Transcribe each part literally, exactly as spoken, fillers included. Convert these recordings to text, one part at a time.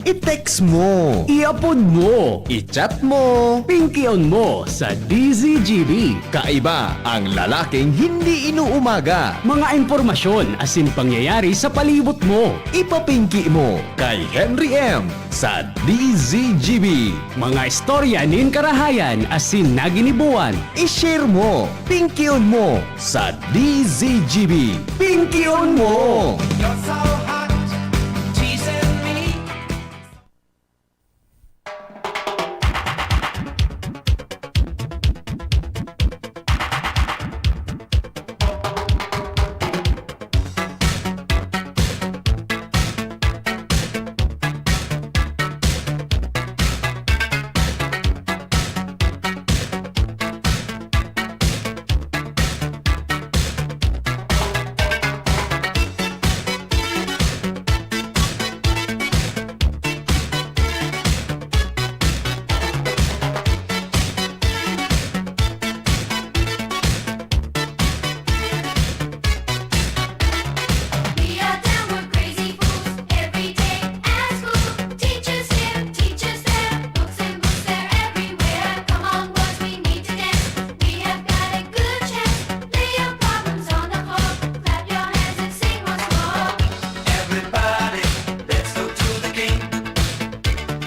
I-text mo. I-upload mo. I-chat mo. Pingkion mo sa D Z G B. Kaiba ang lalaking hindi inuumaga. Mga impormasyon asin pangyayari sa palibot mo. Ipapingki mo kay Henry M sa D Z G B. Mga istorya nin karahayan asin naginibuan. I-share mo. Pingkion mo sa D Z G B. Pingkion mo! You're so hot, teasing me. We are downward crazy fools every day at school. Teachers here, teachers there, books and books, they're everywhere. Come on, boys, we need to dance. We have got a good chance. Lay your problems on the floor, clap your hands and sing once more. Everybody, let's go to the king.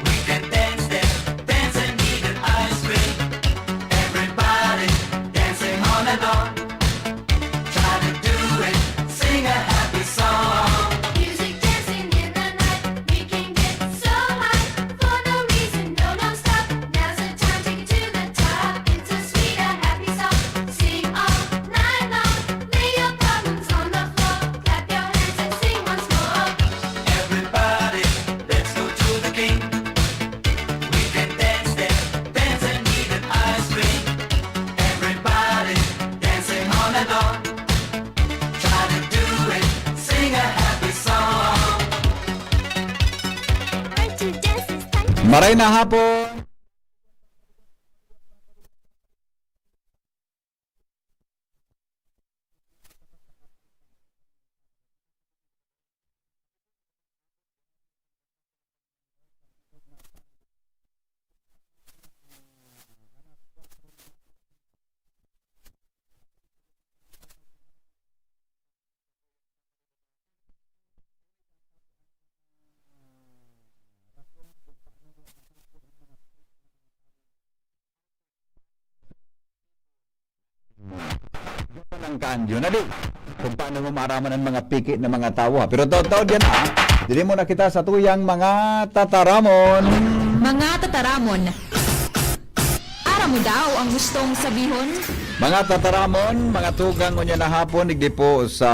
We can dance there, dance and eat an ice cream. Everybody dancing on and on. Try to do it, sing a happy song. Music dancing in the night, we can get so high. For no reason, no, no stop. Now's the time to get to the top. It's a sweet, a happy song. Sing all night long. Lay your problems on the floor. Clap your hands and sing once more. Everybody, let's go to the king. We can dance there, dance and eat an ice cream. Everybody dancing on and on. Try to do it, sing a happy song. Maray na hapon. Ang kanyo na di. Kung paano mo maaraman ang mga piki ng mga tawo, ha? Pero taod-taod yan, ha? Dili mo na kita sa tuyang mga tataramon. Mga tataramon. Aram mo daw ang gustong sabihon? Mga tataramon, mga tugang, unya na hapon, digdi po sa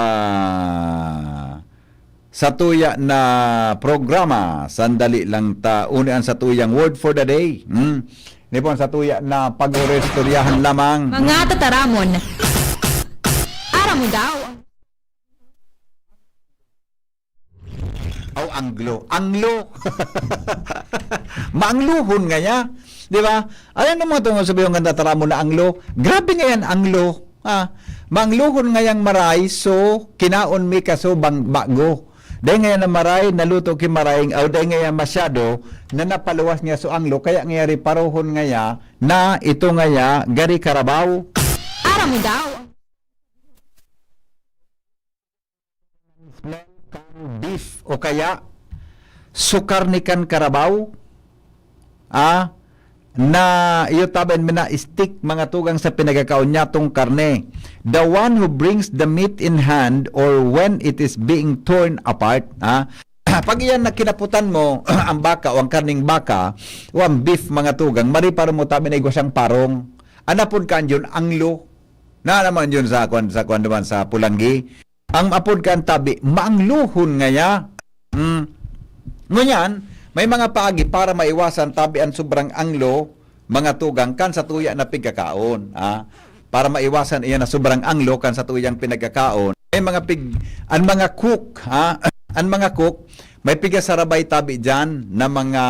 satuya na programa. Sandali lang ta, uni an satuyang word for the day. Hmm? Ini po ang satuya na pag-oristoryahan lamang. Mga tataramon. Aram mo daw. Aw, anglo. Anglo! Maanglohon ngaya. Di ba? Ayan ang mga tungo sabi yung ganda taramon na anglo. Grabe ngayan, anglo. Ah, manglohon ngayang maray, so kinaon mi kaso bang bago. Dai ngaya na maray, naluto ki maray, aw dai ngaya masyado, na napaluwas niya so anglo, kaya ngaya riparohon ngaya na ito ngaya gari karabaw. Aram mo daw. Kan beef o kaya sukar ni kan karabaw, ah, na iyo taben mi na stick, mga tugang, sa pinagkakaon niya tong karne. The one who brings the meat in hand or when it is being torn apart, ah, pag iyan na kinaputan mo, ang baka o ang karning baka o ang beef, mga tugang, mariparo mo tabi na igwa siyang parong. Anapod kan yun, anglo. Na naman yun sa kwan, sa kwan naman, sa pulanggi. Ang apod kan tabi, maanglohon ngaya. Hmm. Ngunyan, may mga paagi para maiwasan tabi an sobrang anglo, mga tugang, kan sa tuya na pigkakaon, ah. Para maiwasan iyan na sobrang anglo kan sa tuyang pinagkakaon. May mga pig-, an mga cook, ha? An mga cook, may pigasarabay tabi diyan na mga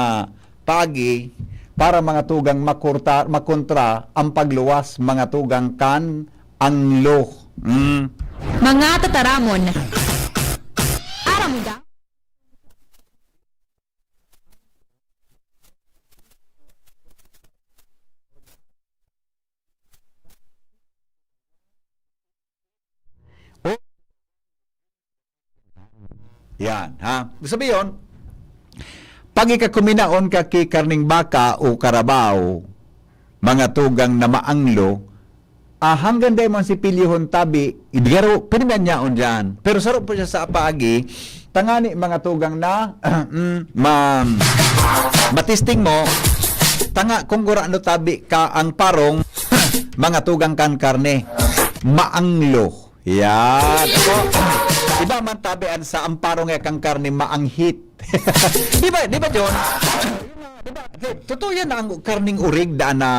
paagi para mga tugang makurta-, makontra ang pagluwas, mga tugang, kan anglo. Mm. Mga tataramon. Aram mo da? Yan, ha? Sabi yon, pag ikakuminaon ka ki karning baka o karabaw, mga tugang na maanglo, ah, hanggang dai mo an sipilyohon tabi, garo, pwede man yaon diyan. Pero saro po siya sa paagi, tangani mga tugang na, mm, ma-, matisting mo, tanga kung gurano tabi ka ang parong, mga tugang kan karne, maanglo. Yan. Ako, iba man tabi an sa ang parong kang karne maanghit. Di ba, di ba, John? Di ba? Totoo yan na ang karning urig daan na,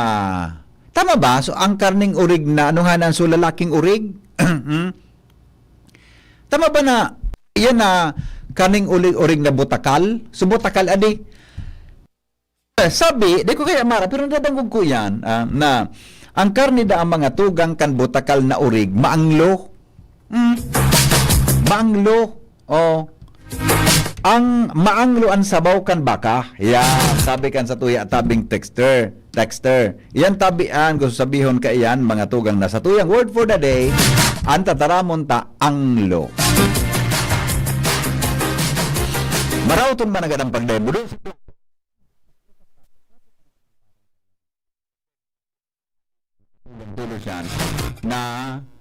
tama ba? So, ang karning urig na, ano nga na, so, lalaking urig? Hmm? Tama ba na, yan na, karning urig, urig na butakal? So, butakal, adi. Eh, sabi, di ko kaya mara, pero nadangog ko yan, ah, na ang karne da ang mga tugang kan butakal na urig, maanglo. Hmm? Maanglo. Oh. Ang maanglo an sabaw kan baka. Yan, sabi kan sa tuya tabing texter, texter. Yan tabi an gusto sabihon ka iyan, mga tugang na sa tuyang word for the day, ang tataramon ta, anglo. Marauton man agad ang pagdemo. Tulo siya na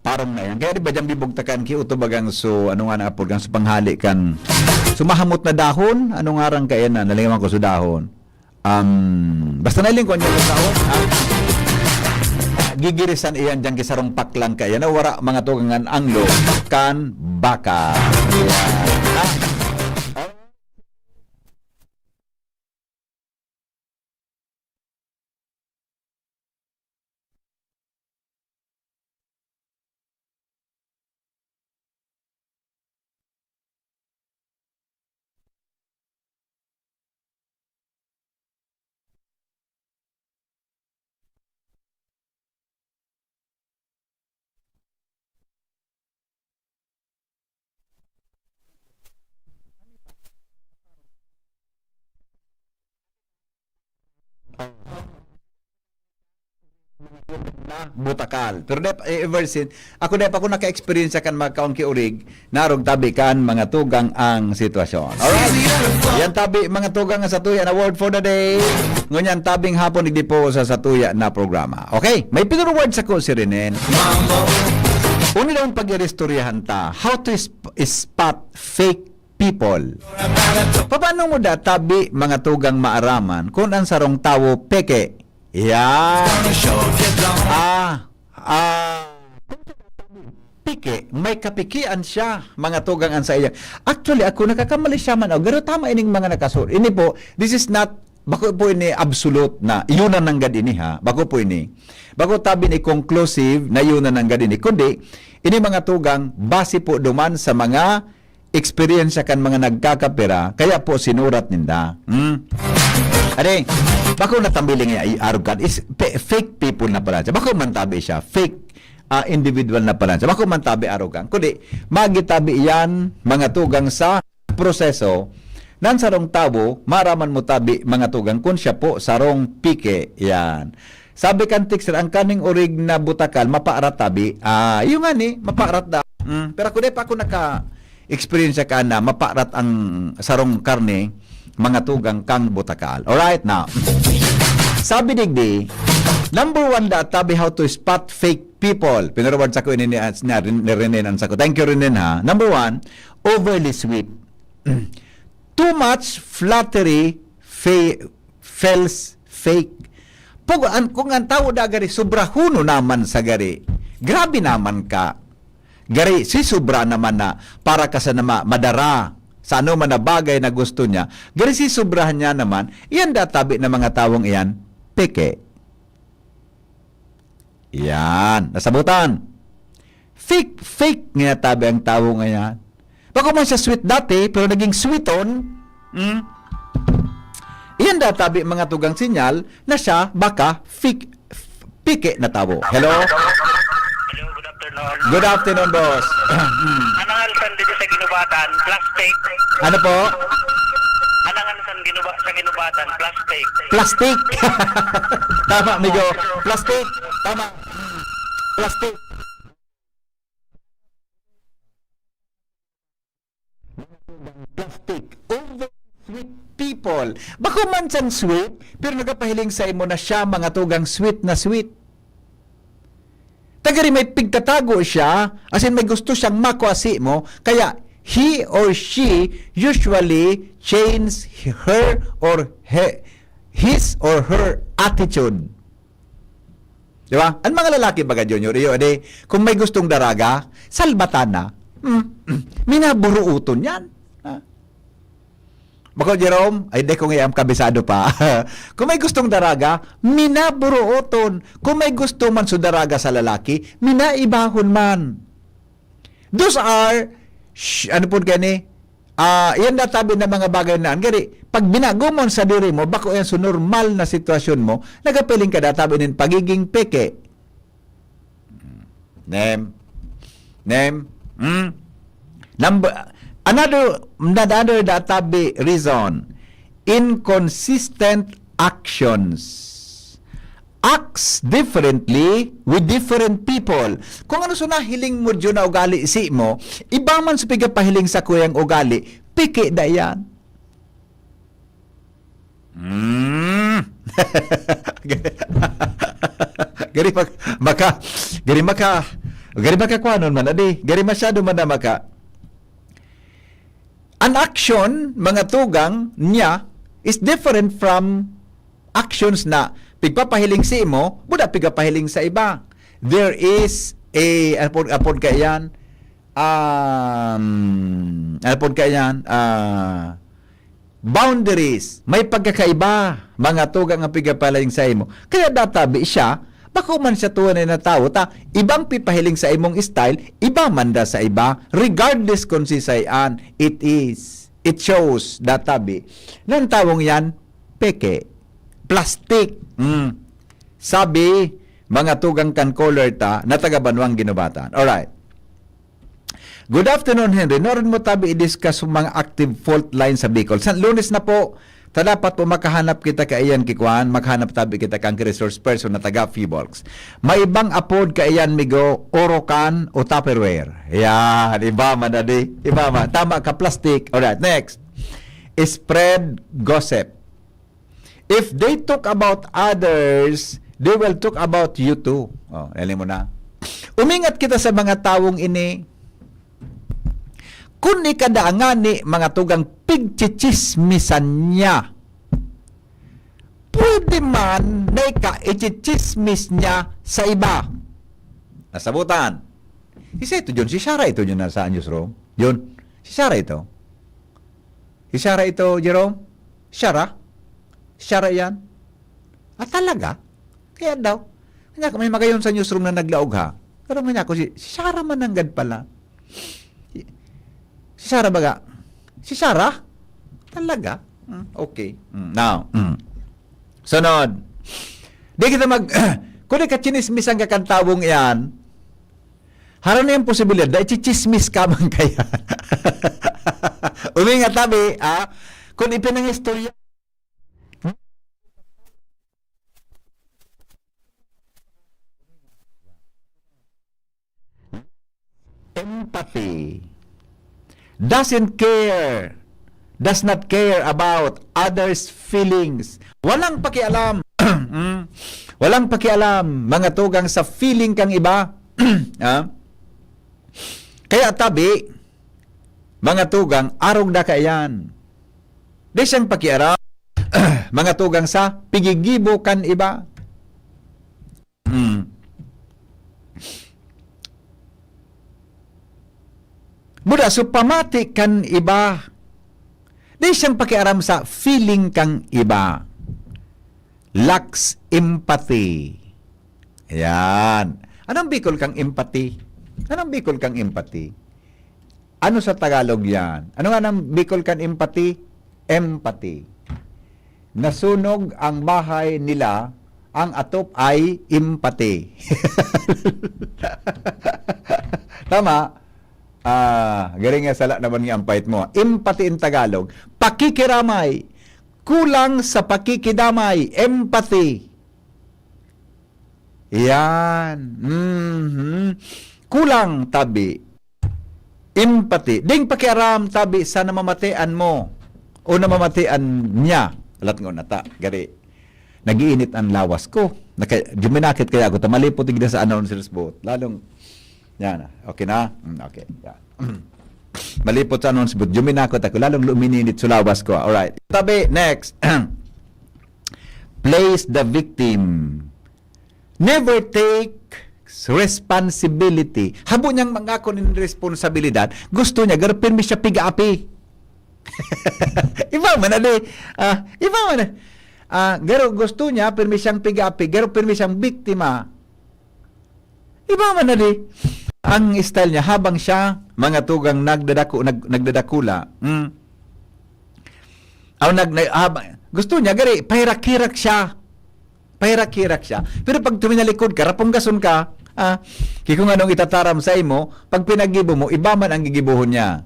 parang na yan. Kaya di ba dyan bibugtakan ki uto bagang so, ano nga na apod, kang so panghali kan sumahamot na dahon? Ano nga rang kaya na? Nalingawan ko sa dahon. Um, basta nailing ko niya sa dahon, ha? Gigirisan iyan dyan kisarong paklang kaya na wara mga tugangan anglo kan baka. Yan. Ha? Butakal. Pero dep, eh, ever since, ako dep, ako naka-experience kan mga kaong kiurig, narog tabi kan mga tugang ang sitwasyon. Alright? Yan tabi, mga tugang, sa tuya na word for the day. Ngunyan, tabing hapon, igdi po sa, sa tuya na programa. Okay? May pinuro word sa ko si Renen. Uni daw ang pag-iristoryahan ta. How to sp-, spot fake people. Paano mo da tabi, mga tugang maaraman, kung ang sarong tawo peke? Yan. Ah, ah, peke, may kapikian siya, mga tugang an sa iya. Actually, ako nakakamali siya man, oh, pero tama ining mga nakasur-, ini po, this is not, bako po ini absolute na, yun na nanggad ini, ha? Bako po ini. Bako tabi ni conclusive na yun na nanggad ini. Kundi, ini mga tugang, base po duman sa mga eksperyensya kan mga nagkakapira, kaya po sinurat ninda. Hmm? Ade, bako na tambiling niya, i-, arrogant is pe-, fake people na pala siya. Bako man tabi siya, fake, ah, individual na pala siya. Bako man tabi arrogant. Kundi, magitabi iyan, mga tugang sa proseso, nan sarong tawo, maraman mo tabi, mga tugang, kun siya po sarong pike. Yan. Sabi kan texter, ang kaning urig na butakal, mapaarat tabi. Ah, yung nga ni, mapaarat da. Mm, pero ako, di pa ako naka-experience ka na mapaarat ang sarong karne, mga tugang kang butakal. Alright, now. Sabi digdi, number one da tabi how to spot fake people. Pinurwad sa ko ini ni, ni, ni Renen ang sa ko. Thank you, Renen, ha. Number one, overly sweet. Too much flattery, fa-, feels fake. Pag an, kung ang tawo da gari, sobrahuno naman sa gari. Grabe naman ka. Gari, si sobra naman na para ka sa nama, madara sa ano man na bagay na gusto niya. Gari, si sobrahan niya naman, iyan da tabi na mga tawong iyan, peke. Yan, nasabutan. Fake, fake nga tabi ang tawo ngayan. Bako man siya sweet dati, pero naging sweeton. Hmm? Iyan da tabi mga tugang sinyal na siya baka fake, pike na tawo. Hello? Hello, good afternoon. Good afternoon, boss. Hmm. Anong alsan dito sa ginubatan? Plastic. Ano po? Anong alsan ginuba-, sa ginubatan? Plastic. Plastic. Tama, amigo. Plastic. Tama. Plastic. Mga tugang plastic. Over sweet people. Bako man siyang sweet, pero nagapahiling sa imo na siya, mga tugang, sweet na sweet. Tagari may pigtatago siya, as in may gusto siyang makuha sa imo, kaya he or she usually change her or he, his or her attitude. Di ba? Ang mga lalaki baga, Junior, iyo, ade, kung may gustong daraga, salbatan na. Hmm, hmm. Minaburuoton yan. Ha? Bako, Jerome, ay, di ko ngayam kabisado pa. Kung may gustong daraga, minaburuoton. Kung may gusto man so daraga sa lalaki, minaibahon man. Those are, sh-, ano po gani? Ah, yan natabi na mga bagay na, gari, pag binago mo sa diri mo, bako yan so normal na sitwasyon mo, nagapiling ka natabi nin pagiging peke. Nem. Nem. Hmm? Number, another, another natabi reason, inconsistent actions. Acts differently with different people. Kung ano so nahiling mo dyan na ugali si mo, iba man sa pigapahiling sa kuyang ugali, piki da yan. Mm. Gari mag-, maka, gari maka, gari maka kuanon man, adi, gari masyado man na maka. An action, mga tugang, niya is different from actions na pigpapahiling sa imo, buda pigapahiling sa iba. There is a, apod, apod ka yan, um, apod ka yan, ah, boundaries. May pagkakaiba, mga tugang ang pigapahiling sa imo. Kaya databi siya, bako man siya tunay na tawo, ta ibang pipahiling sa imong style, iba man da sa iba, regardless kung si sayan, it is, it shows, databi. Nan tawong yan, peke. Plastic. Mm. Sabi, mga tugang kan caller ta, na taga Banwang Ginubatan. Alright. Good afternoon, Henry. Noron mo tabi i-discuss ang mga active fault line sa Bicol. Sa Lunes na po, ta dapat po makahanap kita kaiyan kikuan, makahanap tabi kita kang resource person na taga Fibolx. May ibang apod kaiyan, migo, Orocan o Tupperware. Yan, iba man, adi. Iba man. Tama ka, plastic. Alright, next. Spread gossip. If they talk about others, they will talk about you too. Oh, alam mo na. Umingat kita sa mga tawong ini. Kun ikada ngani, mga tugang, pigchichismisan niya, pwede man na ika ichichismis niya sa iba. Nasabutan. Isa ito, John. Si Sarah ito, John, nasa newsroom. John, si Sarah ito. Si Sarah ito, Jerome? Sarah? Sarah yan? Ah, talaga? Kaya daw. Kanya ko, may magayon sa newsroom na naglaog, ha? Pero kanya ko, si, si Sarah mananggad pala. Si, si Sarah baga? Si Sarah? Talaga? Hmm, okay. Hmm, now, hmm. Sunod. Di kita mag... Kung ikachinismisan ka kan tawong iyan, harani ang posibilidad na ichichismis ka man kaya. Umingat tabi, ah, kung ipinangistorya. Empathy. Doesn't care, does not care about others' feelings. Walang pakialam. Mm. Walang pakialam, mga tugang, sa feeling kang iba. Ah? Kaya tabi, mga tugang, arog na kaiyan. Di siyang pakiaram, mga tugang, sa pigigibo kan iba. Mm. Buda, so pamati kan iba. Di siyang pakiaram sa feeling kang iba. Lacks empathy. Ayan. Anong Bicol kang empathy? Anong Bicol kang empathy? Ano sa Tagalog yan? Ano nga nang Bicol kan empathy? Empathy. Nasunog ang bahay nila, ang atop ay empathy. Tama? Ah, garing nga sala naman nga ang pait mo. Empathy in Tagalog. Pakikiramay. Kulang sa pakikidamay. Empathy. Yan. Mhm. Kulang tabi. Empathy. Ding pakiaram tabi sa namamatean mo o namamatean niya. Alat nga nata, gari. Nag-iinit ang lawas ko. Naka, juminakit kaya ako. Tamalipot tigda sa announcer's booth. Lalong, yan na. Okay na? Mm, okay. Yan. Malipot sa announcer's booth. Juminakot ako. Lalong lumininit sa lawas ko. Alright. Tabi, next. Plays the victim. Never take responsibility. Habo niyang mangako nin responsabilidad. Gusto niya, garo pirmi siya piga-api. Iba man na di. Ah, iba man na. Ah, garo gusto niya, pirmi siyang piga-api, garo pirmi siyang biktima. Iba man na di. Ang style niya, habang siya, mga tugang nagdadako, nag, nagdadakula. Mm. Aw, nag, na, habang, gusto niya, gari, pahirak-hirak siya. Pahirak-hirak siya. Pero pag tuminalikod ka, rapunggason ka, ah, ki kung anong itataram sa imo, pag pinaggibo mo, iba man ang gigibohon niya.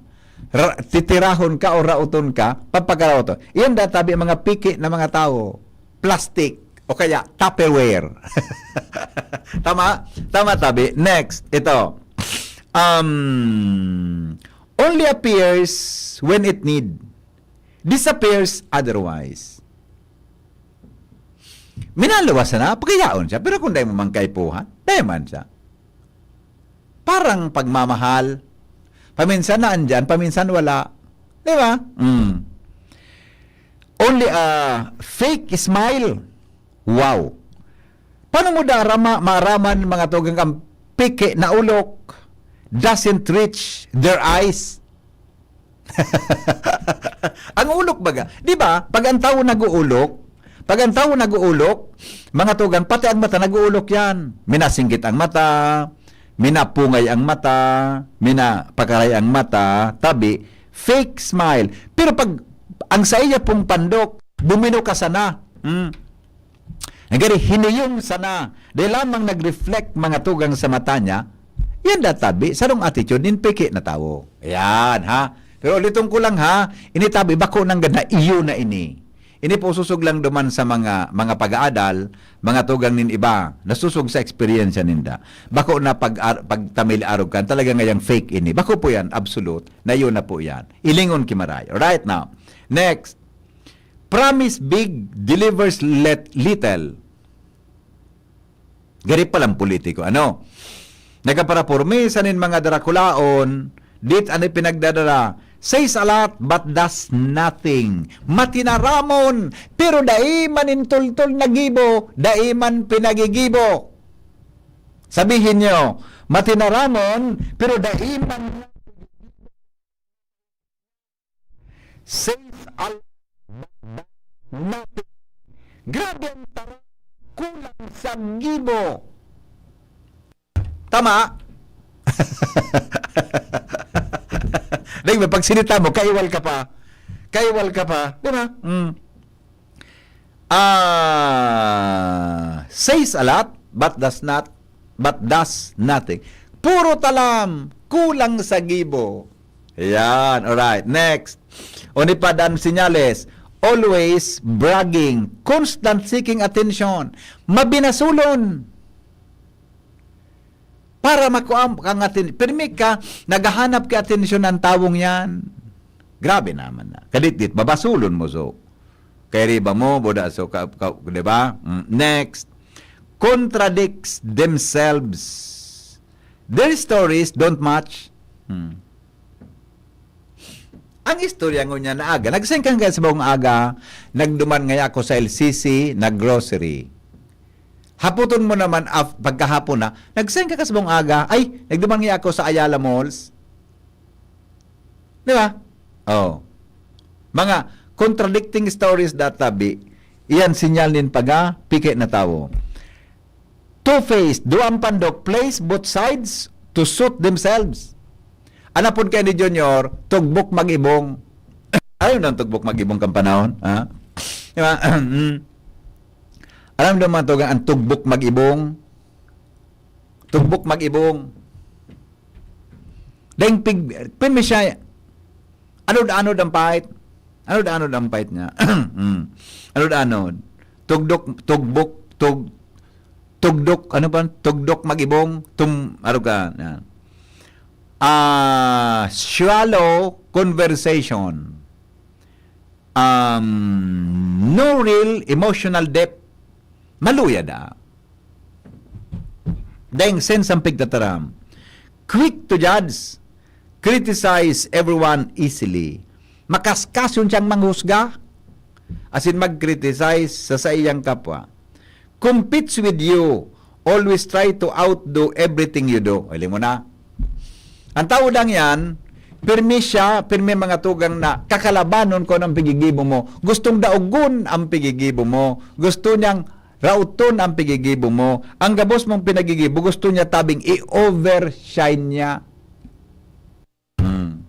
Ra-, titirahon ka o raoton ka, papakaraoton. Iyan databi ang mga piki na mga tawo. Plastic o kaya Tupperware. Tama? Tama, tabi. Next, ito. Um, only appears when it need. Disappears otherwise. Minalawas na, pagayaon siya. Pero kung dai mo man kaipuhan, dai man siya. Parang pagmamahal. Paminsan na andyan, paminsan wala. Di ba? Mm. Only a fake smile. Wow. Paano mo darama, maaraman mga tugang ang piki na ulok doesn't reach their eyes? Ang ulok baga, di ba? Pag ang tawo nag-uulok, pag ang tawo nag-uulok, mga tugang, pati ang mata nag-uulok yan. Minasinggit ang mata, minapungay ang mata, minapakaray ang mata, tabi, fake smile. Pero pag ang saiya pong pandok, bumino ka sana. Hmm. Nagari, hiniyong sana, dahil lamang nag-reflect mga tugang sa mata niya, yan databi, sarong attitude nin peke na tawo. Ayan, ha? Pero uliton ko lang, ha, ini tabi, bako nang ganda, iyo na ini. Ini po susog lang duman sa mga, mga pag-aadal, mga tugang nin iba, nasusog sa eksperyensya ninda. Bako na pag, ar-, pagtamil arog kan, talaga ngayang fake ini. Bako po yan, absolute, na iyo na po yan. Ilingon ki maray. Alright, now, next. Promise big, delivers let, little. Gari palang politiko, ano? Nagaparapormisa nin mga darakulaon, dit ano pinagdadala, says a lot but does nothing. Matinaramon, pero dai man intultol nagibo, dai man pinagigibo. Sabihin nyo, matinaramon, pero dai man says a lot but does nothing. Grabe ang tara, kulang sa gibo. Tama? Dahil may pagsinita mo, kaiwal ka pa. Kaiwal ka pa. Di ba? Mm. Ah, says a lot, but does not, but does nothing. Puro talam, kulang sa gibo. Ayan, alright. Next. Unipadan senyales. Always bragging. Constant seeking attention. Mabinasulon. Para makuha ang aten-, pirmi ka, naghahanap ka atensyon ng tawong yan. Grabe naman na. Kaditdit, babasulon mo, so. Kay riba mo, boda, so, ka, ka, di ba? Mm, next. Contradicts themselves. Their stories don't match. Hmm. Ang istorya ngunyan na aga, nagsengkan ka sa buong aga, nagduman ngaya ako sa L C C, nag-grocery. Haputon mo naman af-, pagkahapon na, nagsengkan ka sa buong aga, ay, nagduman ngaya ako sa Ayala Malls. Di ba? Oh. Mga contradicting stories that tabi, iyan sinyal nin paga, pike na tawo. Two-faced, duang pandok, plays both sides to suit themselves. Anapod kay ni Junior, tugbok mag-ibong. Alam mo ang tugbok mag-ibong kang panahon? Ha? Di ba? Mm. Alam mo mga tugang ang tugbok mag-ibong? Tugbok mag-ibong. Dahil pig, pirmi siya, anod-anod ang pait. Anod-anod ang pait niya. Mm. Anod-anod. Tugdok, tugbok, tug-, tugdok, ano ba? Tugdok mag-ibong, tum-, ano ka, yan. Ah, shallow conversation. Um, no real emotional depth. Maluya da. Daing sense ang pigtataram. Quick to judge, criticize everyone easily. Makaskasyon siyang manghusga, asin mag-criticize sa saiyang kapwa. Competes with you, always try to outdo everything you do. Hiling mo na. Ang tao lang yan, pirmi siya, pirmi mga tugang na kakalabanon ko ang pigigibo mo. Gustong daogon ang pigigibo mo. Gusto niyang raoton ang pigigibo mo. Ang gabos mong pinagigibo, gusto niya tabing i-overshine niya. Hmm.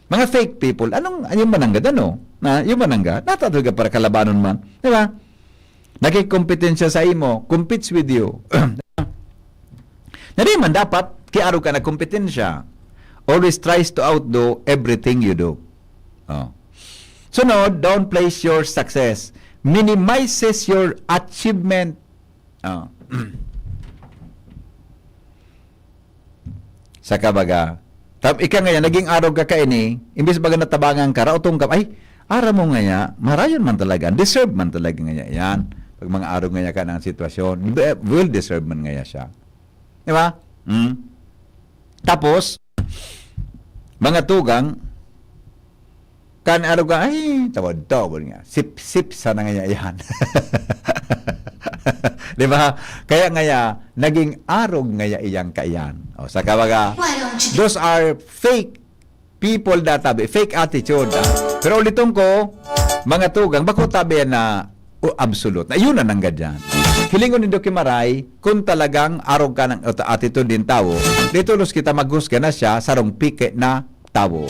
Mga fake people. Anong, yung mananggad, ano? Na, yung mananggad, natataga para kalabanon man. Di ba? Nakikompetensya sa imo, competes with you. Na di man dapat, kiarog ka na kompetensya. Always tries to outdo everything you do. Oh. Sunod, downplays your success. Minimizes your achievement. Oh. Saka baga, tam, ika ngayon, naging arog ka kaini, imbis baga natabangan ka, raotong ka, "Ay, aram mo ngaya, marayon man talaga, deserve man talaga ngaya yan." Pag mga arog ngaya ka ng sitwasyon, de-, well deserve man ngaya siya. Di ba? Hmm? Tapos, mga tugang, kan arog ka, "Ay, tawad-tawad nga. Sip-sip sana ngaya yan." Di ba? Kaya ngaya, naging arog ngaya iyang kaiyan. O, sa kabaga, those are fake people data, fake attitude. Ah. Pero uliton ko, mga tugang, bako tabi yan na o, absolute. Na yun ang nanggad yan. Hilingon ni Doc Maray, kung talagang arog ka ng at-, attitude din tawo, di tolos kita maghusga na siya, sarong pike na tawo.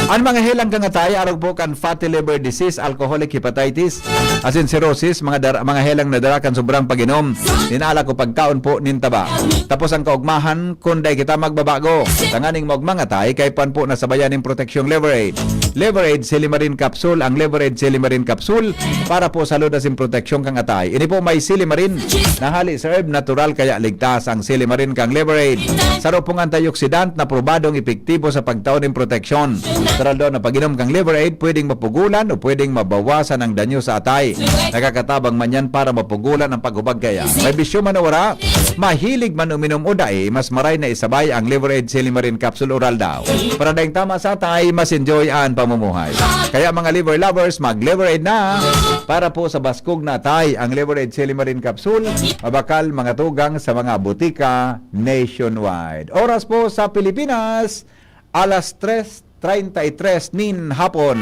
Ang mga helang kangatay, arog po kan fatty liver disease, alcoholic hepatitis, asin cirrhosis, mga dar-, mga helang nadara kan sobrang pag-inom nin alak o pagkaon po nin taba. Tapos ang kaugmahan, kung dai kita magbabago, tanganing maugmang atay, kay pan po nasabayan nin proteksyong Liver Aid. Liver Aid Silimarin Capsule, ang Liver Aid Silimarin Capsule, para po sa salud asin proteksyon kan atay. Ini po may silimarin na hali sa herb, natural kaya ligtas ang silimarin kan Liver Aid. Saro pong antioxidant na probadong epektibo sa pagtao nin proteksyon. Natural daw na pag-inom kan Liver Aid, pwedeng mapugulan o pwedeng mabawasan ang danyo sa atay. Nakakatabang man yan para mapugulan ang paghubag kaya. May bisyo man o wala, mahilig man uminom o dai, mas maray na isabay ang Liver Aid Silimarin Capsule Oral daw. Para daing tama sa atay, mas enjoy ang pamumuhay. Kaya mga liver lovers, mag-Liver Aid na! Para po sa baskog na atay, ang Liver Aid Silimarin Capsule, mabakal mga tugang sa mga butika nationwide. Oras po sa Pilipinas, alas tres treinta y tres nin hapon.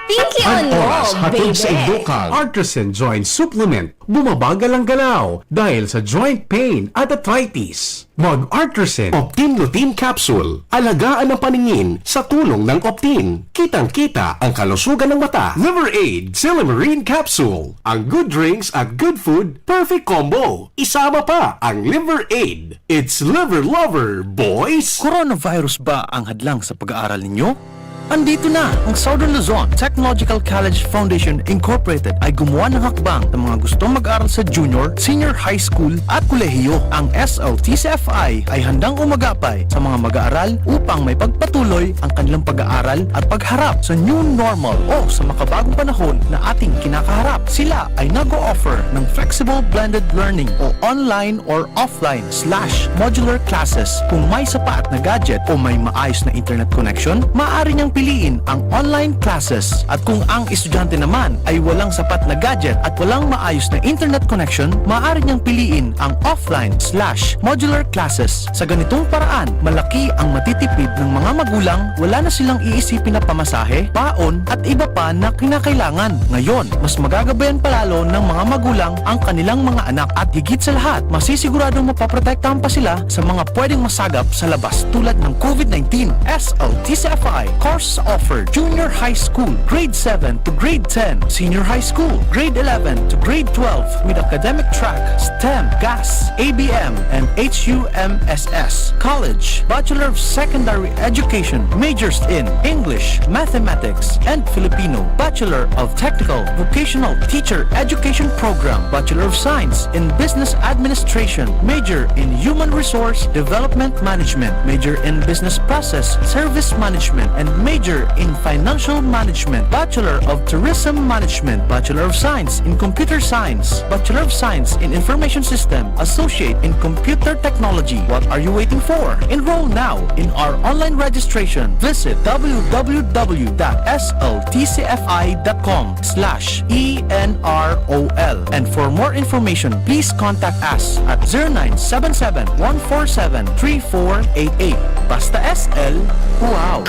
Pinkion An mo, oras hatod sa baby. Indo kan Artisan Joint Supplement, bumabagal ang galaw dahil sa joint pain at arthritis. Mag Artisan Optin Lutein Capsule. Alagaan ang paningin sa tulong ng Optin. Kitang-kita ang kalusugan ng mata. Liver Aid Silimarin Capsule. Ang good drinks at good food, perfect combo. Isama pa ang Liver Aid. It's Liver Lover, boys! Coronavirus ba ang hadlang sa pag-aaral ninyo? Andito na! Ang Southern Luzon Technological College Foundation Incorporated ay gumawa ng hakbang sa mga gustong mag-aral sa junior, senior high school at kolehiyo. Ang S L T C F I ay handang umagapay sa mga mag-aaral upang may pagpatuloy ang kanilang pag-aaral at pagharap sa new normal o sa makabagong panahon na ating kinakaharap. Sila ay nag-o-offer ng flexible blended learning o online or offline slash modular classes. Kung may sapat na gadget o may maayos na internet connection, maaari niyang piliin ang online classes. At kung ang estudyante naman ay walang sapat na gadget at walang maayos na internet connection, maaari niyang piliin ang offline slash modular classes. Sa ganitong paraan, malaki ang matitipid ng mga magulang, wala na silang iisipin na pamasahe, baon, at iba pa na kinakailangan. Ngayon, mas magagabayan pa lalo ng mga magulang ang kanilang mga anak at higit sa lahat, masisiguradong mapoprotektahan pa sila sa mga pwedeng masagap sa labas tulad ng COVID nineteen. S L T C F I, Core Offered: junior high school, grade seven to grade ten, senior high school, grade eleven to grade twelve, with academic track, STEM, GAS, A B M, and H U M S S. College: Bachelor of Secondary Education, majors in English, Mathematics, and Filipino, Bachelor of Technical Vocational Teacher Education Program, Bachelor of Science in Business Administration, major in Human Resource Development Management, major in Business Process Service Management, and major in Financial Management, Bachelor of Tourism Management, Bachelor of Science in Computer Science, Bachelor of Science in Information System, Associate in Computer Technology. What are you waiting for? Enroll now in our online registration. Visit w w w dot s l t c f i dot com slash e n r o l. And for more information, please contact us at zero nine seven seven, one four seven, three four eight eight. Basta S L, wow!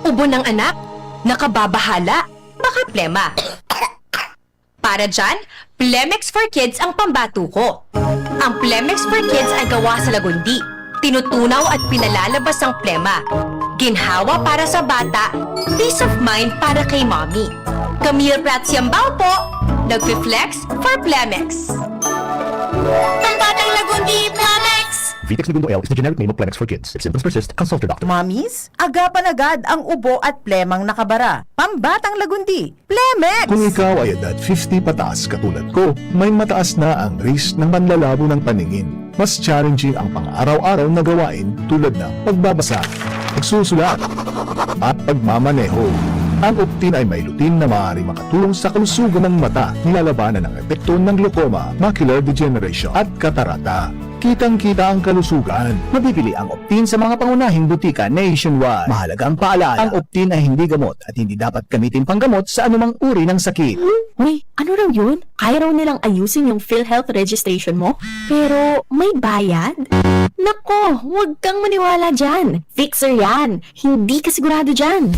Ubo ng anak? Nakababahala? Baka plema. Para dyan, Plemex for Kids ang pambato ko. Ang Plemex for Kids ay gawa sa lagundi. Tinutunaw at pinalalabas ang plema. Ginhawa para sa bata, peace of mind para kay mommy. Camille Prats Yambao po, nagfi-flex for Plemex. Pambatang Lagundi, Plemex! Vitex Lagundo L is the generic name of Plemex for kids. If symptoms persist, consult your doctor. Mommies, agapan agad ang ubo at plemang nakabara. Pambatang Lagundi, Plemex! Kung ikaw ay edad fifty pataas katulad ko, may mataas na ang risk ng panlalabo ng paningin. Mas challenging ang pang-araw-araw na gawain tulad ng pagbabasa, pagsusulat, at pagmamaneho. Ang Optin ay may lutein na maaari makatulong sa kalusugan ng mata, nilalabanan ang epekto ng glaucoma, macular degeneration, at katarata. Kitang-kita ang kalusugan. Mabibili ang Optin sa mga pangunahing butika nationwide. Mahalagang paalala, ang Optin ay hindi gamot at hindi dapat gamitin panggamot sa anumang uri ng sakit. Uy, ano raw yun? Kaya raw nilang ayusin yung PhilHealth registration mo? Pero may bayad? Nako, huwag kang maniwala dyan. Fixer yan. Hindi ka sigurado dyan.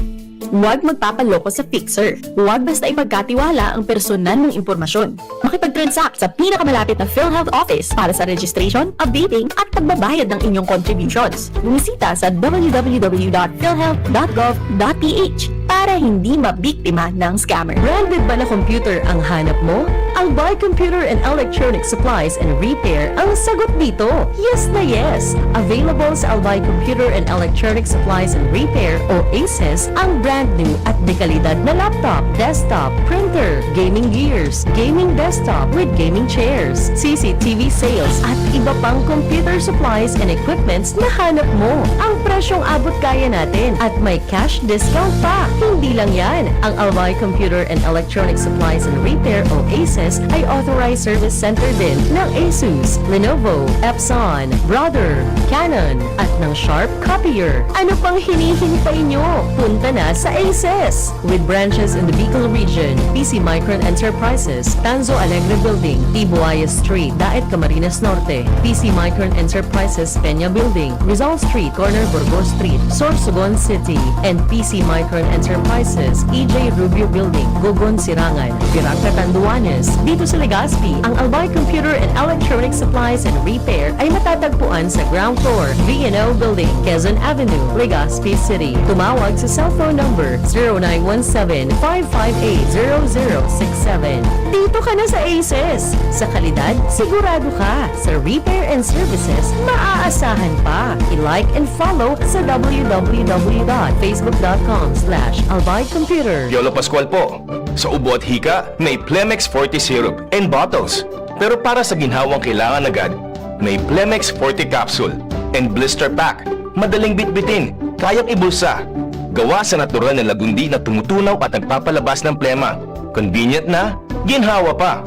Huwag magpapaloko sa fixer. Huwag basta ipagkatiwala ang personal mong impormasyon. Makipag-transact sa pinakamalapit na PhilHealth office para sa registration, updating, at pagbabayad ng inyong contributions. Bumisita sa w w w dot philhealth dot gov dot p h para hindi mabiktima ng scammer. Branded ba na computer ang hanap mo? Albay Computer and Electronic Supplies and Repair ang sagot dito. Yes na yes! Available sa Albay Computer and Electronic Supplies and Repair o ACES ang brand new at dekalidad na laptop, desktop, printer, gaming gears, gaming desktop with gaming chairs, C C T V sales at iba pang computer supplies and equipments na hanap mo. Ang presyong abot kaya natin at may cash discount pa. Hindi lang yan, ang Albay Computer and Electronic Supplies and Repair o ACES ay authorized service center din ng Asus, Lenovo, Epson, Brother, Canon, at ng Sharp Copier. Ano pang hinihintay nyo? Punta na sa ACES! With branches in the Bicol region, P C Micron Enterprises, Tanzo Alegre Building, Tibuaya Street, Daet, Camarines Norte, P C Micron Enterprises, Peña Building, Rizal Street, corner Burgos Street, Sorsogon City, and P C Micron Enterprises, E J Rubio Building, Gogon, Sirangan, Virac, Catanduanes. Dito sa Legazpi, ang Albay Computer and Electronic Supplies and Repair ay matatagpuan sa ground floor, V and O Building, Quezon Avenue, Legazpi City. Tumawag sa cellphone number zero nine one seven, five five eight, zero zero six seven. Dito ka na sa ACES! Sa kalidad, sigurado ka. Sa repair and services, maaasahan pa. I-like and follow sa w w w dot facebook dot com slash albay computer. Piolo Pascual po. Sa ubo at hika, may Plemex Forte Syrup and bottles. Pero para sa ginhawang kailangan agad, may Plemex Forte Capsule and Blister Pack. Madaling bitbitin, kayang ibulsa. Gawa sa natural na lagundi na tumutunaw at nagpapalabas ng plema. Convenient na, ginhawa pa.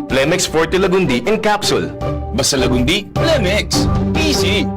Plemex Forte Lagundi in Capsule. Basta Lagundi, Plemex. Easy!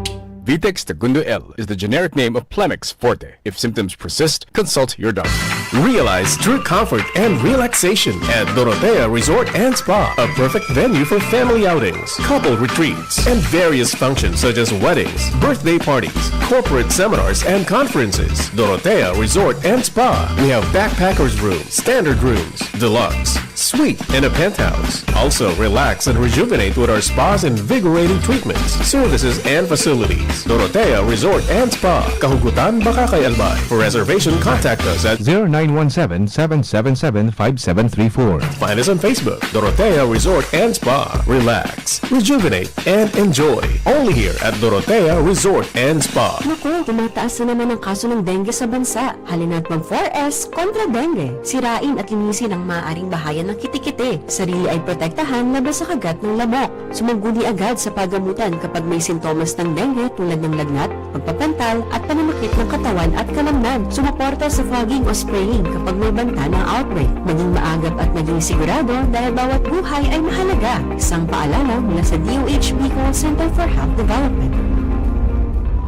Vitex Tagundo L is the generic name of Plemex Forte. If symptoms persist, consult your doctor. Realize true comfort and relaxation at Dorotea Resort and Spa, a perfect venue for family outings, couple retreats, and various functions such as weddings, birthday parties, corporate seminars, and conferences. Dorotea Resort and Spa. We have backpackers room, standard rooms, deluxe, Suite and a penthouse. Also, relax and rejuvenate with our spa's invigorating treatments, services, and facilities. Dorotea Resort and Spa. Kahugutan, Bacacay, Albay. For reservation, contact us at zero nine one seven, seven seven seven, five seven three four. Find us on Facebook, Dorotea Resort and Spa. Relax, rejuvenate, and enjoy. Only here at Dorotea Resort and Spa. Naku, tumataas na naman ang kaso ng dengue sa bansa. Halina't mag four S kontra dengue. Sirain at linisin ang maaaring bahayan ng kitikite. Sarili ay protektahan laban sa kagat ng lamok. Sumaguni agad sa pagamutan kapag may sintomas ng dengue tulad ng lagnat, pagpapantal at pananakit ng katawan at kalamnan. Sumuporta sa fogging o spraying kapag may banta ng outbreak. Maging maagap at maging sigurado dahil bawat buhay ay mahalaga. Isang paalala mula sa D O H Bicol Center for Health Development.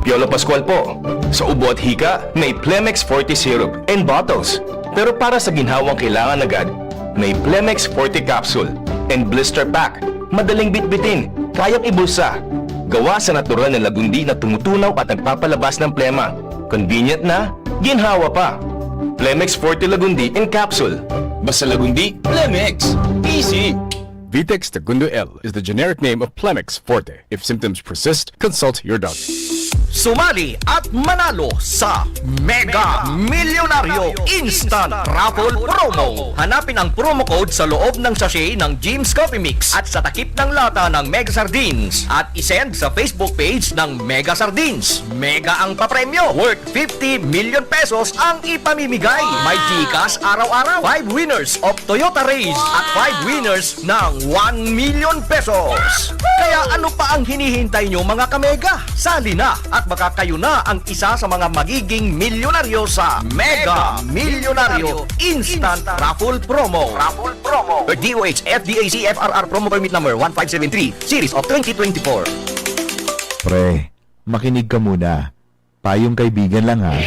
Piolo Pascual po. Sa ubo at hika, may Plemex Forte Syrup and bottles. Pero para sa ginhawang kailangan agad, may Plemex Forte Capsule and Blister Pack. Madaling bitbitin, kayang ibulsa. Gawa sa natural na lagundi na tumutunaw at nagpapalabas ng plema. Convenient na, ginhawa pa. Plemex Forte Lagundi in Capsule. Basta Lagundi, Plemex. Easy! Vitex Segundo L is the generic name of Plemex Forte. If symptoms persist, consult your doctor. Sumali at manalo sa Mega Milyonaryo Instant Raffle Promo. Hanapin ang promo code sa loob ng sachet ng Jim's Coffee Mix at sa takip ng lata ng Mega Sardines at isend sa Facebook page ng Mega Sardines. Mega ang papremyo, worth fifty million pesos ang ipamimigay. May GCash araw-araw, five winners of Toyota Raize at five winners ng one million pesos. Kaya ano pa ang hinihintay nyo, mga kamega? Sali na at baka kayo na ang isa sa mga magiging milyonaryo sa Mega Milyonaryo Instant Raffle Promo. Raffle Promo. D O H F D A C F R R Promo Permit Number one five seven three, Series of twenty twenty-four. Pre, makinig ka muna. Payong kaibigan lang, ha.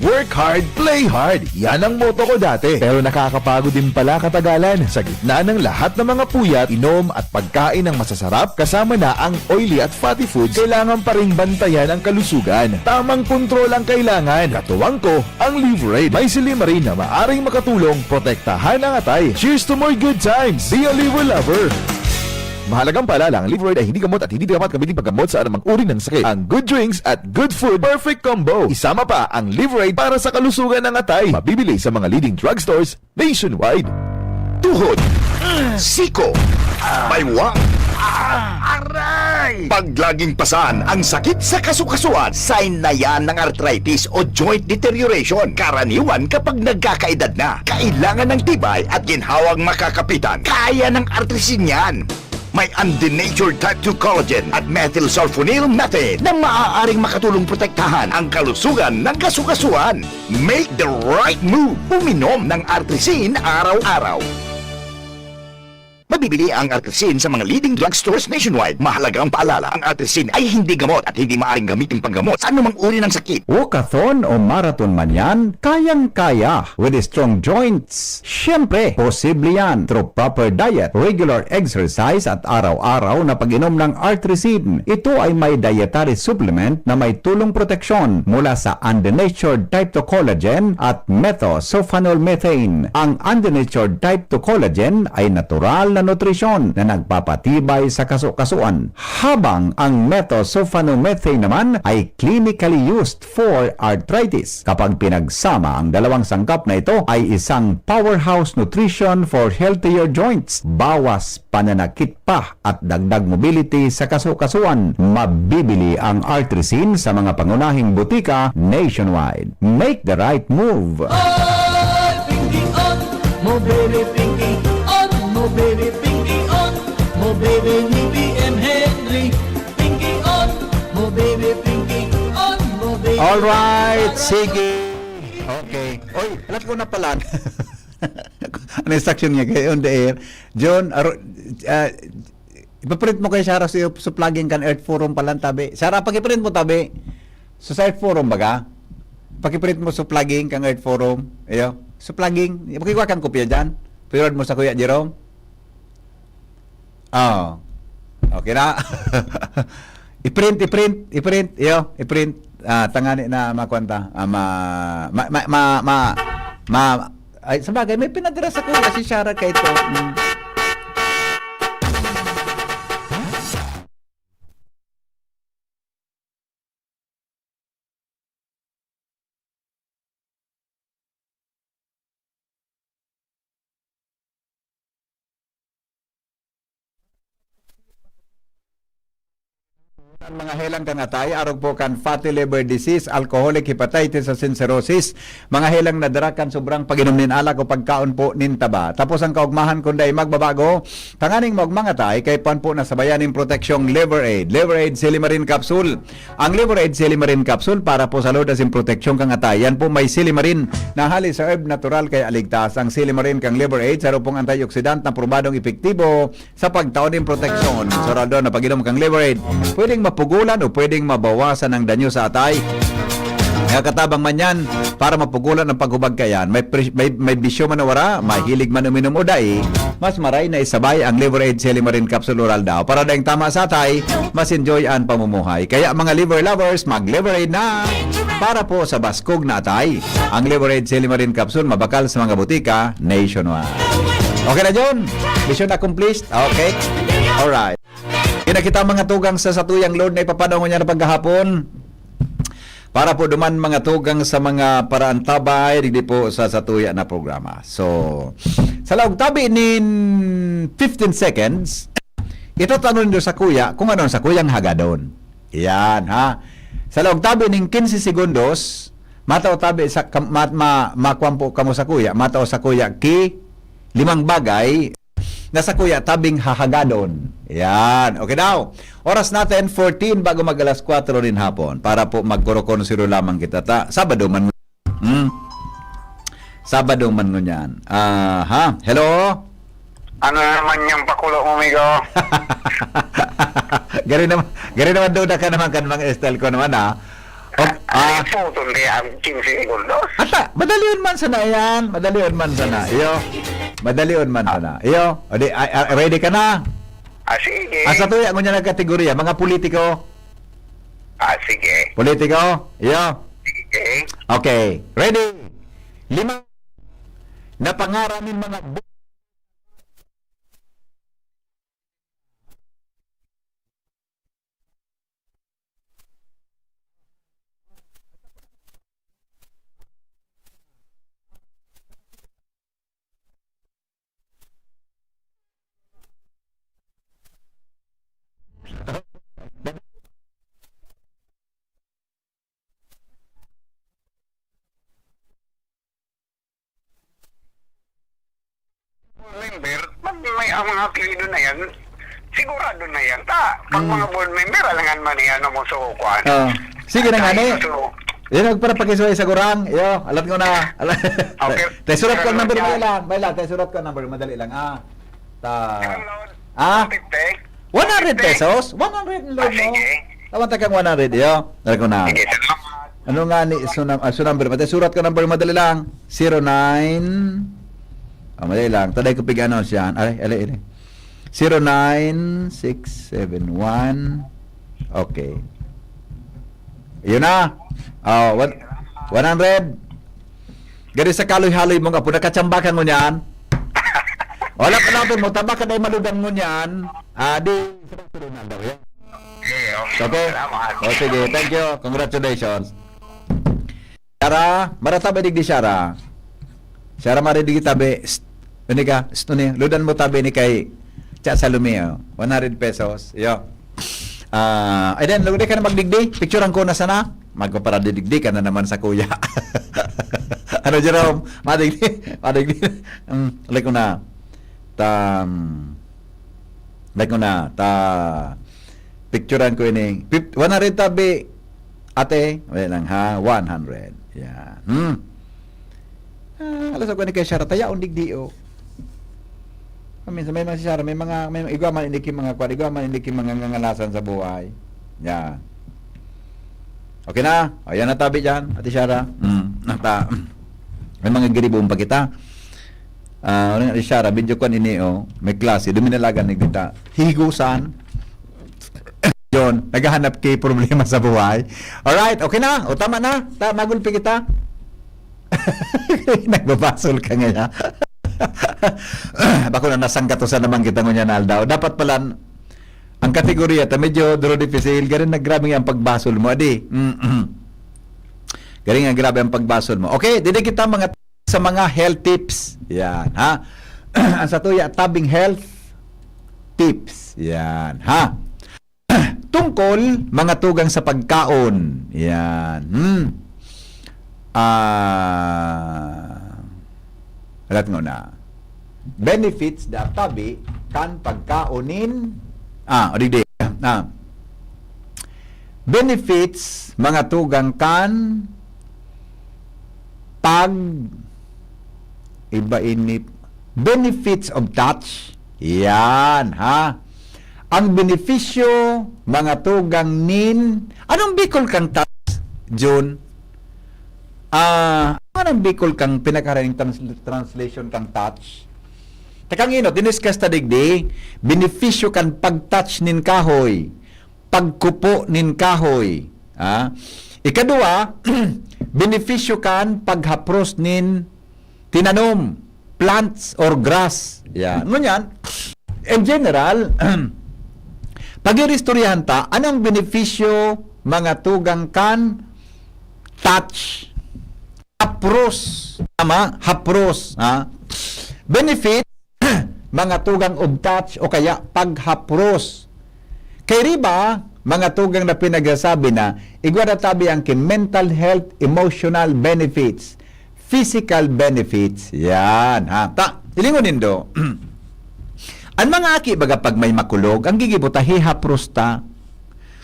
Work hard, play hard. Yan ang motto ko dati. Pero nakakapagod din pala katagalan. Sa gitna ng lahat ng mga puyat, inom at pagkain ng masasarap, kasama na ang oily at fatty foods, kailangan pa ring bantayan ang kalusugan. Tamang kontrol ang kailangan. Katuwang ko, ang Livraid. May silymarin na maaring makatulong protektahan ang atay. Cheers to more good times! Be a Liver Lover! Mahalagang paalala, ang Livraid ay hindi gamot at hindi dapat gamitin paggamot sa anumang uri ng sakit. Ang good drinks at good food, perfect combo. Isama pa ang Livraid para sa kalusugan ng atay. Mabibili sa mga leading drugstores nationwide. Tuhod, siko, baywang, aray! Pag laging pasan ang sakit sa kasukasuan, sign na yan ng arthritis o joint deterioration. Karaniwan kapag nagkakaedad na, kailangan ng tibay at ginhawang makakapitan. Kaya ng Artrisin yan. May undenatured type two collagen at methylsulfonyl methane na maaaring makatulong protektahan ang kalusugan ng kasukasuan. Make the right move. Uminom ng Artrisin araw-araw. Mabibili ang Artrisin sa mga leading drugstores nationwide. Mahalagang paalala, ang Artrisin ay hindi gamot at hindi maaaring gamitin panggamot sa anumang uri ng sakit. Walkathon o marathon man yan, kayang-kaya with strong joints. Siyempre, posible yan through proper diet, regular exercise at araw-araw na pag-inom ng Artrisin. Ito ay may dietary supplement na may tulong proteksyon mula sa undenatured type two collagen at methylsulfonyl methane. Ang undenatured type two collagen ay natural na nutrisyon na nagpapatibay sa kasukasuan, habang ang methylsulfonyl methane naman ay clinically used for arthritis. Kapag pinagsama ang dalawang sangkap na ito, ay isang powerhouse nutrition for healthier joints, bawas pananakit pa at dagdag mobility sa kasukasuan. Mabibili ang Artrisin sa mga pangunahing butika nationwide. Make the right move! Oy, Pinky On! Mo baby Pinky On! Mo baby Pinky On! Mo baby ni B M Henry! Pinky On! Mo baby Pinky On! Mo baby Alright, Pinky On! Sige. Okay. Oy, alam ko na pala. Ano yung instruction niya kayo on the air? John, aro, ah, ipaprint mo kay Sarah sa, sa plugin kan Earth Forum pa lang, tabi. Sarah, pakiprint mo, tabi. So, sa Earth Forum, baga? Pakiprint mo sa plugin kan Earth Forum. Iyo. Sa plugin. Pakikuha kang kopya dyan. Pirad mo sa Kuya Jerome. Oh. Okay na. I-print, i-print, i-print. Iyo, i-print. Ah, tangani na makuan ta. Ah, ma, ma, ma, ma, ma, ma, Ay, sabagay, may pinadara sakuya si Shara kay ito. Mm. Ang mga helang kan atay, arog po kan fatty liver disease, alcoholic hepatitis asin cirrhosis, mga helang na dara kan sobrang pag-inom nin alak o pagkaon po nin taba. Tapos ang kaugmahan kun dai magbabago, tanganing maugmang atay, kaipuhan po na sabayan nin proteksyong Liver Aid. Liver Aid Silimarin Capsule. Ang Liver Aid Silimarin Capsule para po sa load asin proteksyon kan atay. Yan po may silimarin na hali sa herb natural kaya ligtas. Ang silimarin kang Liver Aid, saro pong antioxidant na probadong epektibo sa pagtao nin proteksyon. Sa oral daw na pag-inom kang Liver Aid, pwedeng mapugulan o pwedeng mabawasan ang danyo sa atay. Kaya katabang man yan, para mapugulan ang paghubag kayan, may, pre- may, may bisyo man o wara, mahilig man uminom o dai, mas maray na isabay ang Liver Aid Silimarin Capsule Oral daw. Para daing tama sa atay, mas enjoy ang pamumuhay. Kaya mga liver lovers, mag-Liver Aid na para po sa baskog na atay. Ang Liver Aid Silimarin Capsule mabakal sa mga butika nationwide. Okay na, John? Mission accomplished? Okay. Alright. Yan na kita, mga tugang, sa satuyang Lord na ipapanahon niya na paghahapon. Para po duman, mga tugang, sa mga paraantabay, digdi po sa satuya na programa. So, sa laog tabi nin fifteen seconds, itatanon nindo sakuya kung ano ang sakuyang hagadon. Yan, ha? Sa laog tabi nin quince segundos, matao tabi sa, kam-, ma-, ma-, makuan po kamo sakuya, matao sakuya ki limang bagay na sakuya tabing hahagadon. Yan. Okay daw. Oras natin, fourteen bago mag alas kwatro nin hapon. Para po magkorokonsiro lamang kita ta. Sabado man. Hmm. Sabado man ngunyan. Aha. Hello? Ano na naman yung pakulo mo, migo? Gari naman, gari naman, duda ka naman kan mga style ko naman, ah. Ok, ah. Ay, putol kaya ang quince segundos. Ata, madalion man sana yan. Madalion man sana. Iyo. Madalion man sana. Iyo. O di, ay, ah, ready ka na? Ah, sige. Asa to yan? Ngunyan ang kategorya, mga politiko. Ah, sige. Politiko? Iyo. Sige. Okay. Ready? Lima na pangaran nin mga bu- Member, pag may ang mga apelyido na yan, sigurado na yan. Ta, pag Mm. mga board member, alangan man yan ang musukuan. Ah. Sige na nga, Ay, ni. so, Yan, magparapakisuway sa gurang. Iyo, alat ko na. Alat. Okay. Tayo surat ko ang number, Pero madali lang. Madali lang, tayo surat ko ang number, madali lang. Ah, ta- Hello. Ah? Fifty? One hundred Fifty? pesos? One hundred ang load Ah, mo. sige. Tawag ta kang one hundred, iyo. Dali ko na. Sige, salamat. Ano nga ni, so, nam-, ah, so number, pati surat ko number, madali lang. Zero nine. Ah, madali lang. Taday ko pig-announce yan. Ay, ali, ali. Zero nine six seven one. Okay. Yun na. Oh, one, one hundred. Gari sa kaloy-haloy mong apo, nakachamba ka ngunyan? Wala pa lang mo, taba ka dahil maludan ngunyan. Ah, di, Okay, okay. Okay? Salamat. O, sige. Thank you. Congratulations. Shara, marata ba digdi, Shara? Shara, mari digdi tabi. Pst, ini ka? Pst, ini. Ludan mo tabi ni kay Cha Salome, oh. One hundred pesos. Yo. Ah, ay, then, lugod ka na magdigdi. Picturean ko na sana. Magpaparadidigdi ka na naman sa kuya. Ano, Jerome? Madigdi? Madigdi? Mm, like ko na. Tam, like ko na. Ta, picturean ko ini. Fif-, one hundred tabi. Ate, wala lang ha. One hundred. Yan. Hmm. Ah, alas ako ni kay Shara, tayaon digdi, oh. Minsan may mga si Shara, may mga, may igwa man, hindi ki mga kwan, igwa man, hindi ki mga ngangalasan sa buhay. Yan. Okay na? O, yan na tabi dyan, Ate Shara. Mm, nata-, may mga giribong pa kita. Ah, ano nga, Ate Shara, medyo kwan ini, oh. May klase, duminalagan ni kita. Higusan. Yun, naghahanap kay problema sa buhay. Alright, okay na? O, tama na? Ta-, magulpi kita? Nagbabasol ka ngayon. Bako na nasangkatusan naman kita ngunyan na aldaw. Dapat pala, ang kategorya ta medyo duro dipisil, gari na grabe nga ang pagbasol mo, adi. Mm-mm. Gari nga grabe ang pagbasol mo. Okay, didi kita mga sa mga health tips. Yan, ha? Ang satuya, tabing health tips. Yan, ha? Tungkol mga tugang sa pagkaon. Yan. Hmm. Ah, alat nga na. Benefits da tabi kan pagkaon nin, ah, o digdi. Ah. Benefits, mga tugang kan pag, iba ini, benefits of touch. Yan, ha? Ang benepisyo, mga tugang nin, anong Bicol kang touch, Jun? Ah, anong Bicol kang pinakaraning trans-, translation kang touch? Takang inot, diniscuss ta digdi, benepisyo kan pag-touch nin kahoy, pagkupo nin kahoy. Ah? Ikadua, benepisyo kan paghapros nin tinanom, plants or grass. Yan. Ngunyan, in general, pag-iristoryahan ta, anong benepisyo, mga tugang kan touch? Hapros. Tama? Hapros. Ha? Benefit, mga tugang of touch o kaya paghapros. Kay riba, mga tugang na pinagsasabi na, igwa na tabi ang ki mental health, emotional benefits, physical benefits. Yan, ha? Ta, hilingon nindo. Ang mga aki, baga, pag may makulog, ang gigibo ta, hihapros ta.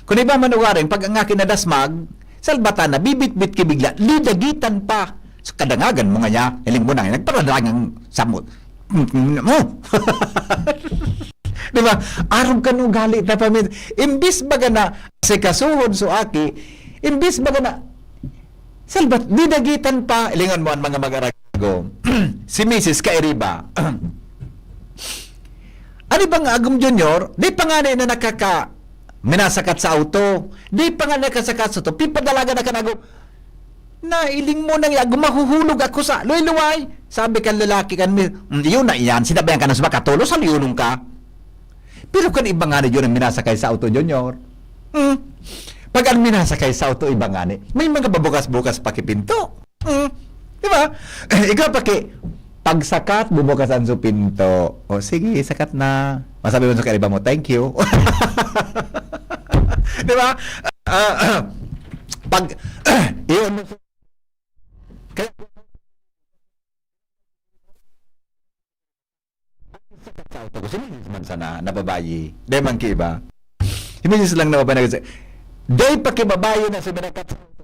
Kung iba man ugaring, pag ang aki nadasmag, salbatan na, bibitbit ki bigla, lidagitan pa. So, kadangagan mo nga niya, hiling mo na, nagparadangang samot. Mm, mm, mo. Di ba? Arog kan ugali ta pamin-, imbis baga na sikasuhon so aki, imbis baga na, salbat, didagitan pa, lingon mo ang mga mag-arag-, si misis kairiba. Ano bang agom, Junior? Di pa nga na nakaka-, minasakat sa auto. Di pa nga nakasakat sa auto. Pipadalagan na ka na agom. Nailing mo nang agom, mahuhulog ako sa luway-luway. Sabi kan lalaki kan mi-, "Mm, yun na yan. Sinabihan ka na sa makatulog, sa liyunong ka." Pero kan iba nga na yun ang minasakay sa auto, Junior. Hmm? Pag ang minasakay sa auto, iba nga ni, may mga babukas-bukas pa ki pinto. Hmm? Di ba? Ikaw pa ki, pagsakat, bubukasan so pinto. O sige, sakat na. Masabi mo sa kaiba mo, "Thank you." Di ba? Ah, pag, yun, kaya, sa auto ko, si misis man sana, na babayi. Di man ki iba. Si misis lang na babayi, nag-, di pa ki babayi na si minakat sa auto.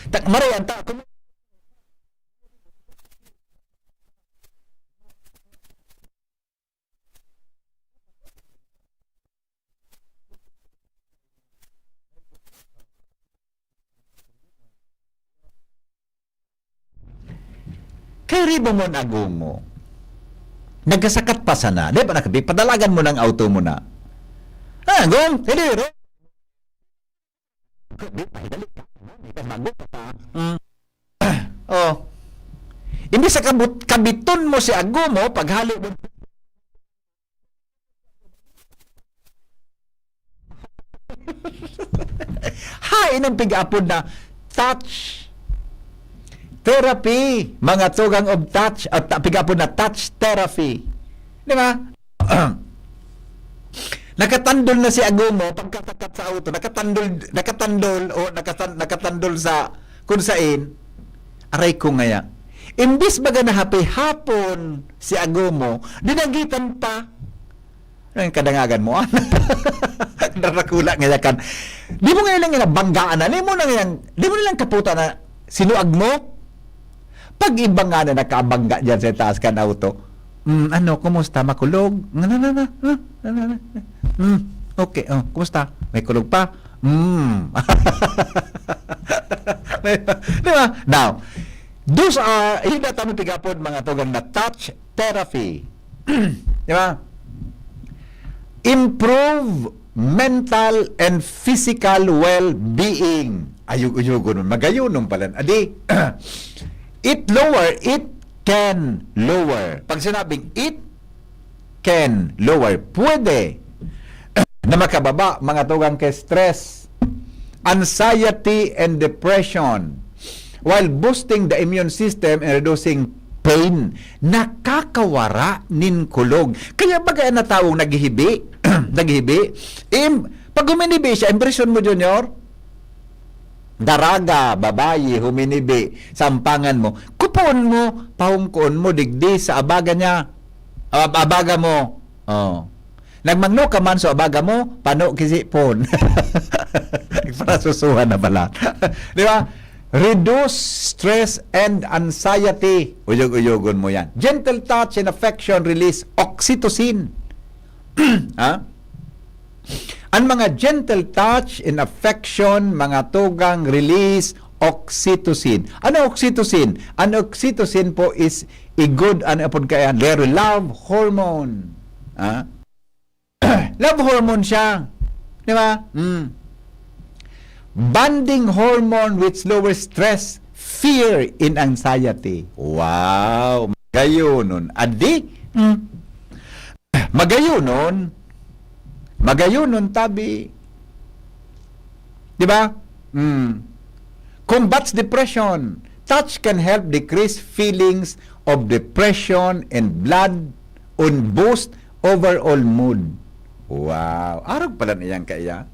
Tak, maray, ang ta-, kung Kay riba mo an agom mo. Nagkasakat pa sana. Di ba nakabi-, padalagan mo ng auto mo na. Ah, agom, dali, ro. Di pa, hidali ka. Di pa, bago pa ta. Mm. Oh. Imbis sa kabut-, kabiton mo si agom mo, paghali mo. Hain ang pig-apod na touch therapy, mga tugang of touch, at ta-, pig-apod na touch therapy. Di ba? Nakatandol na si agom mo, pagkatakat sa auto, nakatandol, nakatandol, o nakatan-, nakatandol sa kung sain, aray ko ngaya. Imbis baga na happy hapon si agom mo, dinagitan pa. Ano yung kadangagan mo? Darakula nga yakan. Di mo nga ilang nabanggaan na, di mo na nga, di mo nilang kaputa na sinuag mo? Pag iba nga na nakabangga dyan sa taas kan auto, "Mm, ano, kumusta? Makulog?" "Na, na, na, na, na, na, na, na. Mm, okay, oh, kumusta? May kulog pa?" Mm. Di ba? Now, those are, hindi na tayo pigapod, mga tugang na touch therapy. Di ba? Improve mental and physical well-being. Ayog-uyogon mo, magayonon pala. Adi, it lower, it can lower. Pag sinabing it can lower, pwede na makababa, mga tugang, kay stress, anxiety, and depression, while boosting the immune system and reducing pain. Nakakawara nin kulog. Kaya baga na tawong naghihibi, naghihibi. Im, pag huminibi siya, impresyon mo, Junior? Daraga, babayi, huminibi, sampangan mo. Kupoon mo, pahungkoon mo, digdi sa abaga niya. Ab-, abaga mo. Oh. Nagmangno ka man, so abaga mo, pano kisi pon. Nagparasusuhan na pala. Di ba? Reduce stress and anxiety. Uyog-uyogon mo yan. Gentle touch and affection release oxytocin. Ha? An mga gentle touch and affection, mga tugang release oxytocin. Ano oxytocin? An oxytocin po is igod, ano apod kaya? Love hormone. Ha? Love hormone siya. Di ba? Mm. Bonding hormone which lowers stress, fear, and anxiety. Wow! Magayonon. Adi? Mm. Magayonon. Magayonon, tabi. Di ba? Mm. Combats depression. Touch can help decrease feelings of depression and blood and boost overall mood. Wow. Arog pala na yan kaya.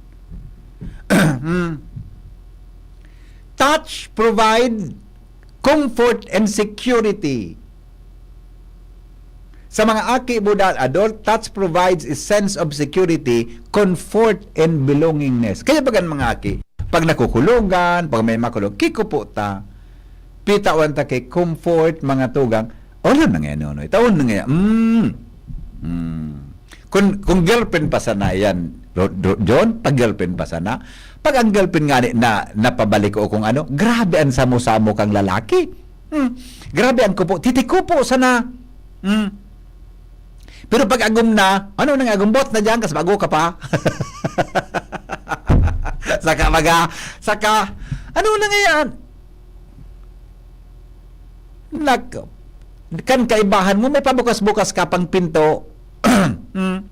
Mm. Touch provide comfort and security. Sa mga aki, buda, adult, touch provides a sense of security, comfort, and belongingness. Kaya bagan mga aki, pag nakukulogan, pag may makulog, kikupo ta. Pitawan ta kay comfort, mga tugang. Wala na nga yan, Nonoy. Taon na nga yan. Mm. Mm. Kung, kung girlfriend pa sana yan, Ro-, Ro-, John, pag girlfriend pa sana, pag ang girlfriend nga ni, na, napabalik ko kung ano, grabe ang samo-samo kang lalaki. Hmm. Grabe ang kupo. Titikupo sana. Hmm. Pero pag agom na, ano nang agom? Buot na diyan, kas bago ka pa. Saka maga, saka, ano na nga yan? Nak-, kan kaibahan mo, may pabukas-bukas ka pang pinto. Hmm.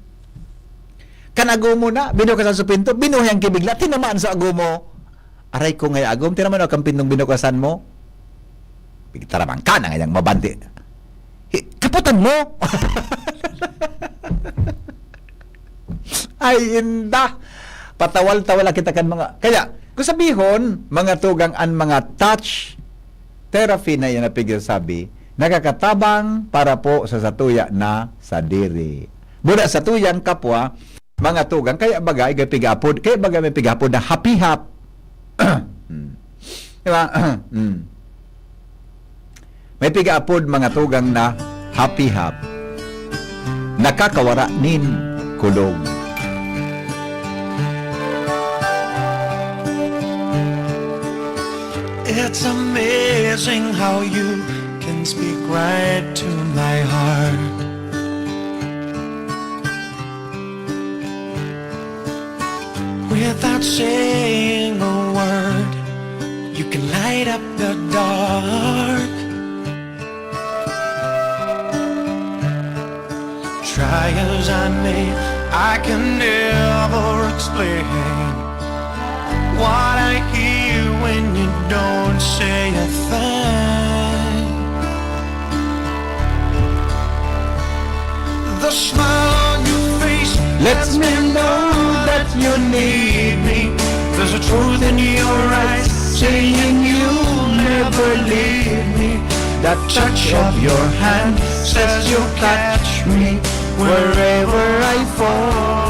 Kan agomo na, binukasan sa pinto, binuhay ang kibigla, tinamaan sa agomo. Aray ko, ngaya agom, tinamaan ako kan pintong binukasan mo. Pigtaraman ka na ngayang mabandi. Hi-, kaputan mo! Ay, inda! Patawal-tawal kita kan mga, kaya, kung sabihon, mga tugang an mga touch therapy na iyan na pigsasabi, nakakatabang para po sa satuya na sadiri. Buda satuyang kapwa, mga tugang, kaya baga, igay pigapod, kaya baga may pigapod na hapihap. Hmm. Di ba? Hmm. May pigaapod mga tugang na hapihap. Nakakawara nin kulog. It's amazing how you can speak right to my heart. Without saying a word, you can light up the dark. Try as I may, I can never explain what I hear when you don't say a thing. The smile on your face lets me know that you need me. There's a truth in your eyes saying you'll never leave me. That touch of your hand says you'll catch me wherever I fall.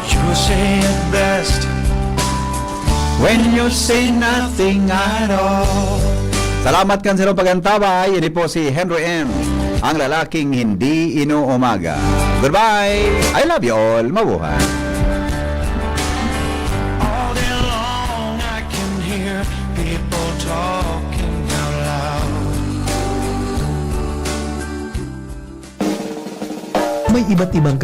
You say it best when you say nothing at all. Salamat kan sarong pag-antabay. Ini po si Henry M, ang lalaking hindi inuumaga. Goodbye. I love you all. Mabuhay. All day long I can hear people talking out loud. May iba't ibang